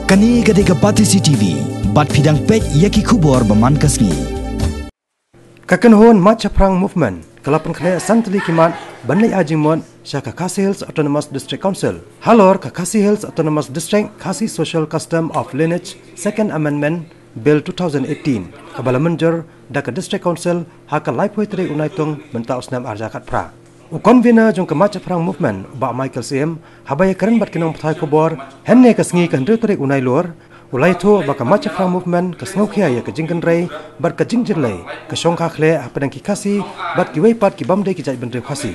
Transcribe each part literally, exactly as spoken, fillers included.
Kane ka dei ka Batesi T V, bad phi dang peit ïa ki khubor ba man ka sngi. Ka kynhun Machaphrang Movement ka la pynkhleh san tylli ki mat ban leit ai jingmut sha ka Khasi Hills Autonomous District Council halor ka Khasi Hills Autonomous District Khasi Social Custom of Lineage Second Amendment Bill two thousand eighteen, kaba la mynjur da ka District Council ha ka laiphew tarik u Naitung mynta u snem ar hajar khatphra. U convener jong ka Machaphrang Movement, u Bah Michael Syiem, haba ïakren bad ki nongpathai khubor hynne ka sngi ka hynriew tarik u Nailur, u la ïathuh ba ka Machaphrang Movement ka sngewkhia ïa ka jingkynrei bad ka jingjyrlei ka shongkha khleh hapdeng ki Khasi bad kiwei pat ki bym dei ki jaitbynriew Khasi.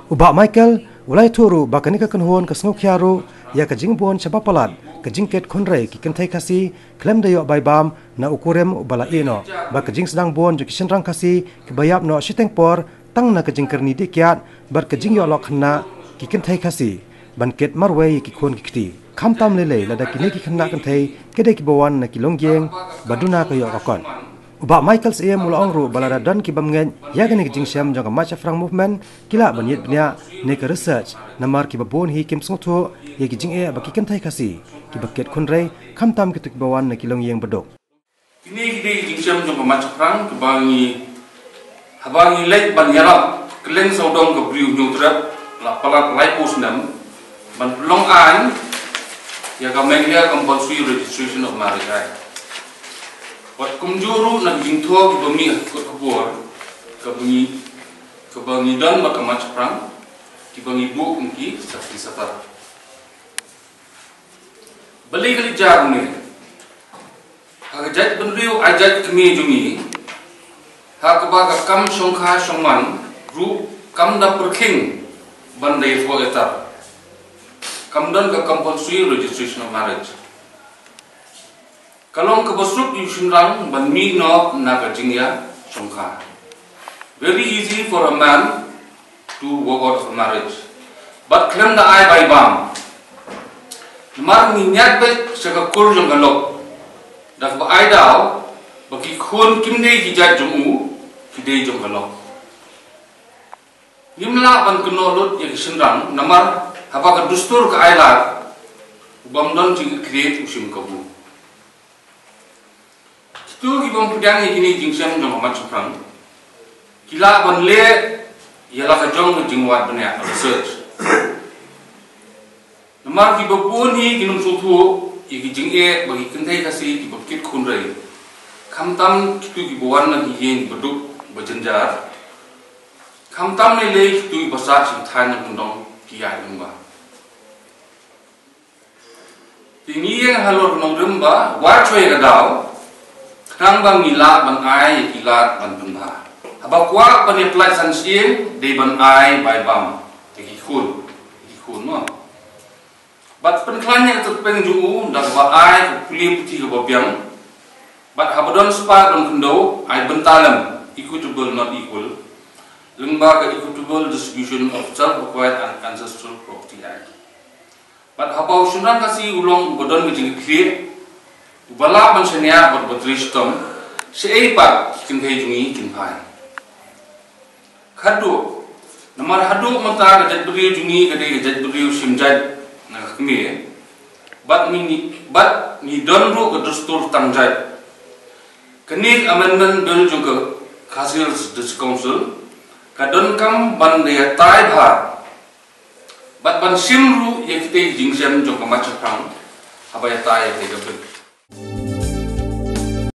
U Bah Michael u la ïathuh ruh ba kane ka kynhun ka sngewkhia ruh ïa ka jingbun shaba palat ka jingkit khunrei ki kynthei Khasi khlem da ïoh bai bam na u kurim uba la ïeh noh, bad ka jingsdang bun jong ki shynrang Khasi kiba ïap noh shiteng por tang na ka jingkyrni dih kiad bad ka jingïoh lok khynnah ki kynthei Khasi ban kit marwei ïa ki khun ki kti, khamtam lei lei lada kine ki khynnah kynthei ki dei kiba wan na ki longïing ba duna ka ïoh ka kot. U Bah Michael Syiem u la ong ruh ba lada don ki bym ngeit ïa kane ka jingshem jong ka Machaphrang Movement, ki lah ban ïit bniah ne ka research, namar kiba bun hi kim sngewthuh ïa ki jingeh ba ki kynthei Khasi kiba kit khunrei, khamtam kito kiba wan na ki longïing baduk. Kine ki dei ki jingshem jong ka Machaphrang kaba ngi, haba ngi leit ban ïarap kylleng sawdong ka briew Hynñiewtrep la palat laiphew snem ban pynlong aiñ ïa ka Meghalaya Compulsory Registration of Marriage Act. Wat kumjuh ruh na ka jingthoh kiba mih ha ki kot khubor kaba ngi, kaba ngi don bad ka Machaphrang kiba ngi buh kum ki sakhi satar. Balei ka leit jia kumne? Ha ka jaitbynriew ai jait kmie jong ngi, ha kaba ka kam shongkha shongman ruh kam da pyrkhing ban da ïathoh ïatar. Kam don ka compulsory registration of marriage. Ka long kaba suk ïa u shynrang ban mih noh na ka jingïashongkha. Very easy for a man to walk out of a marriage. Bad khlem da ai bai bam. Namar ngi ñiad beit sha ka kur jong ka lok da kaba ai daw ba ki khun kim dei ki jait jong u, ki dei jong ka lok. Ngim lah ban kynnoh lut ïa ki shynrang namar haba ka dustur ka ai lad, u bym don jingkitkhlieh u shim kabu. Kito ki bym pdiang ïa kine ki jingshem jong ka Machaphrang ki lah ban leh ïa la ka jong ka jingwad bniah, research. Namar kiba bun hi kin ym sngewthuh ïa ki jingeh ba ki kynthei Khasi kiba kit khunrei, khamtam kito kiba wan na ki ïing baduk ba jynjar, khamtam lei lei kito kiba sah sha ki thaiñ na kyndong ki ïaid lyngba. Te ngi ïeng halor ka nongrim ba wat shuwa ïa ka daw khnang ba ngi lah ban ai ïa ki lad ban pynbha. Haba kwah ban ïa pyllait san shyieng dei ban ai bai bam ïa ki khun, ïa ki khun mo. Bad pynkhlaiñ ïa ka tyrpeng jong u da kaba ai ka pule puthi kaba biang. Bad haba don spah don khyndew ai bynta lem, equitable not equal, lyngba ka Equitable Distribution of Self Acquired and Ancestral Property Act. Bad haba u shynrang Khasi u long uba don ka jingkitkhlieh, uba lah ban shaniah bad uba trei shitom, shaei pat ki kynthei jong ngi kin phai. Khatduh, namar haduh mynta ka jaitbynriew jong ngi ka dei ka jaitbynriew shim jait na ka kmie, bad ngi, bad ngi don ruh ka dustur tang jait. Kane ka amendment bill jong ka Khasi Hills District Council ka donkam ban da ïatai bha bad ban shim ruh ïa kitei ki jingshem jong ka Machaphrang haba ïatai ïa kitei ka bill.